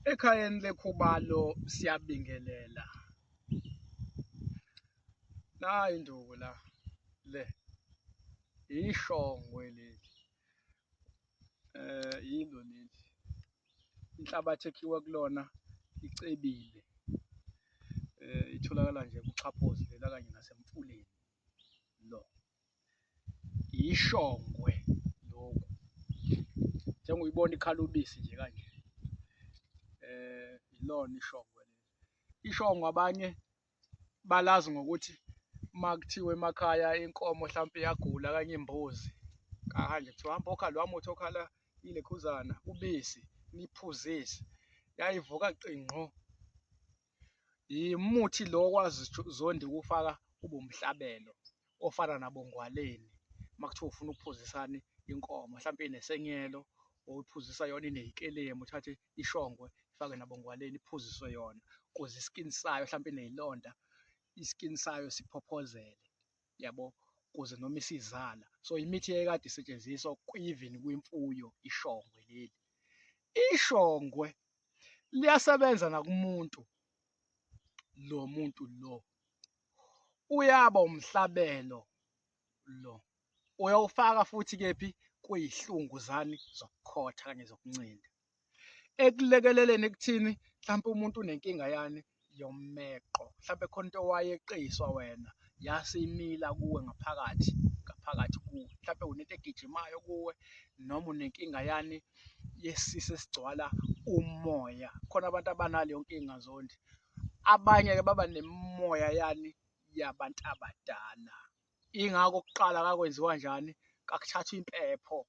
Ekhayeni lekhubalo siyabingelela. Nayi induku la le ishongwe leli yilo leli inhlabathi ekhiwe kulona icebile itholakala nje kuxhaphozi lela kanye nasemfuleni lo. Yishongwe lokhu njengoba uyibona ikhala ubisi nje kanje ilona ishongwe leli. Ishongwe abanye balazi ngokuthi uma kuthiwa emakhaya inkomo hlampe iyagula okanye imbuzi kanje kuthiwa hamba okha lowa muthi okhala ilekhuzana ubisi niphuzise, yayivuka qingqo. Yimuthi lo okwazi Zondi ukuwufaka ube umhlabelo ofana nabongwaleni uma kuthiwa ufuna ukuphuzisani inkomo hlampe inesenyelo or uyiphuzisa yona iney'kelemu, uthathe ishongwe ifake nabongwaleni iphuziswe yona ukuze iskini sayo hlampe iney'londa iskini sayo siphophozele yabo, ukuze noma isizala. So imithi eyayikade isetshenziswa even kwimfuyo ishongwe leli. Ishongwe liyasebenza nakumuntu lo muntu lo uyaba umhlabelo lo uyawufaka futhi kephi kuyihlungu zani zokukhotha kanye zokuncinda ekulekeleleni ekuthini mhlawumpe umuntu unenkinga yani yomeqo mhlawumpe khona into owayeqiswa wena yase imila kuwe ngaphakathi ngaphakathi kuwe mhlawumpe unento egijimayo kuwe noma unenkinga yani yesisi esigcwala umoya. Khona abantu abanaleyo nkinga Zondi. Abanye-ke baba nemimoya yani yabantu abadala. Ingakho kuqala kakwenziwa njani, kakuthathwa impepho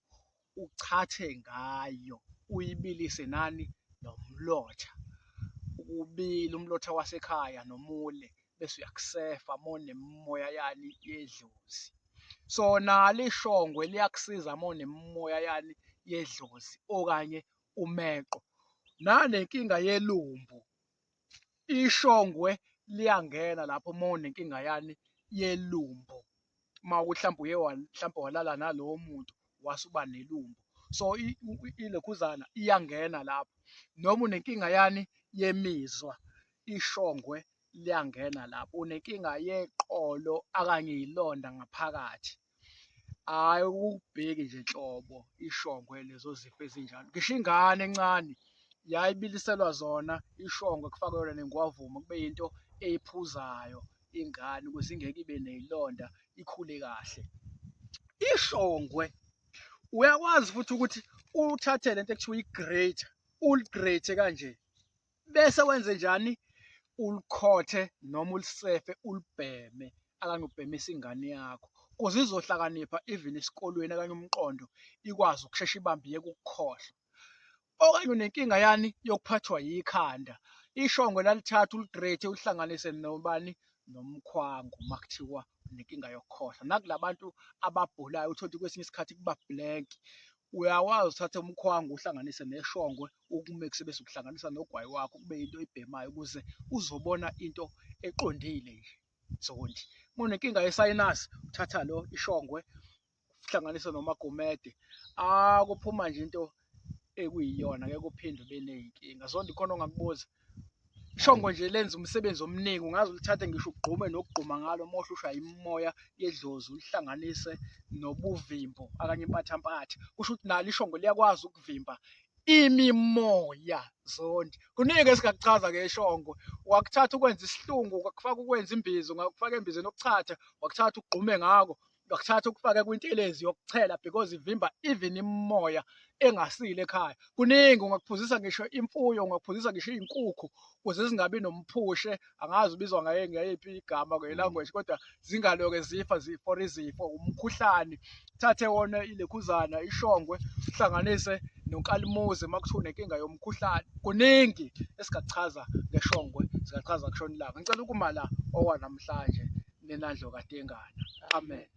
uchathe ngayo uyibilise nani nomlotha. Ukubila umlotha wasekhaya nomule bese uyakusefa uma unemimoya yani yedlozi. So nalo ishongwe liyakusiza uma unemimoya yani yedlozi okanye umeqo. Nanenkinga yelumbu, ishongwe liyangena lapho uma unenkinga yani yelumbu. Uma kuwukuthi hlampe uye hlampe walala nalowo muntu wase uba nelumbo. So ilokhuzana iyangena lapho noma unenkinga yani yemizwa, ishongwe liyangena lapho. Unenkinga yeqolo akanye iy'londa ngaphakathi, hhayi ukubheki nje nhlobo ishongwe lezo zifo ezinjalo. Ngisho ingane encane yayibiliselwa zona ishongwe kufakwe yona nengwavuma kube yinto eyiphuzayo ingane ukuze ingeke ibe ney'londa ikhule kahle. Ishongwe uyakwazi futhi ukuthi uthathe lento ekuthiwa i-grater, uli-grate kanje bese wenze njani ulikhothe noma ulisefe ulibheme akanye ubhemisa ingane yakho kuze izohlakanipha even esikolweni okanye umqondo ikwazi ukusheshe ibambe iyeke ukukhohlwa. Okanye unenkinga yani yokuphathwa yikhanda, ishongwe lalithatha uligrate ulihlanganise nobani nomkhwango uma kuthiwa unenkinga yokukhohlwa. Nakula bantu ababhulayo uthole ukuthi kwesinye isikhathi kuba blank, uyakwazi uthathe umkhwango uhlanganise neshongwe ukumikise bese ukuhlanganisa nogwayi wakho kube yinto oyibhemayo ukuze uzobona into eqondile nje. Zondi. Uma unenkinga ye-sinus uthatha lo ishongwe uhlanganise noMagumede, ah kuphuma nje into ekuyiyona ngeke uphinde ube ney'nkinga. Zondi khona ongakubuza? Ishongwe nje lenza umsebenzi omningi, ungaze ulithathe ngisho ugqume nokugquma ngalo uma uhlushwa imimoya yedlozi ulihlanganise nobuvimbo okanye impathampatha. Kusho ukuthi nalo ishongwe liyakwazi ukuvimba imimoya Zondi. Kuningi esingakuchaza ngeshongwe, ungakuthatha ukwenza isihlungu, ungakufaka ukwenza imbiza, ungakufaka embizeni yokuchatha, ungakuthatha ugqume ngako. Ngakuthatha ukufake kwintelezi yokuchela because ivimba even imimoya engasile ekhaya. Kuningi ungakuphuzisa ngisho imfuyo, ungakuphuzisa ngisho iy'nkukhu ukuze zingabi nomphushe, angazi ubizwa ngaye ngayiphi igama nge-language kodwa zingaloke zifa for izifo, umkhuhlane. Thathe wona ilekhuzana ishongwe uhlanganise nonkalimuzi uma kuthiwa unenkinga yomkhuhlane. Kuningi esingakuchaza ngeshongwe, singachaza kushona ilanga. Ngicela ukuma la okwanamhlanje. Nenandlo kadengana. Amen.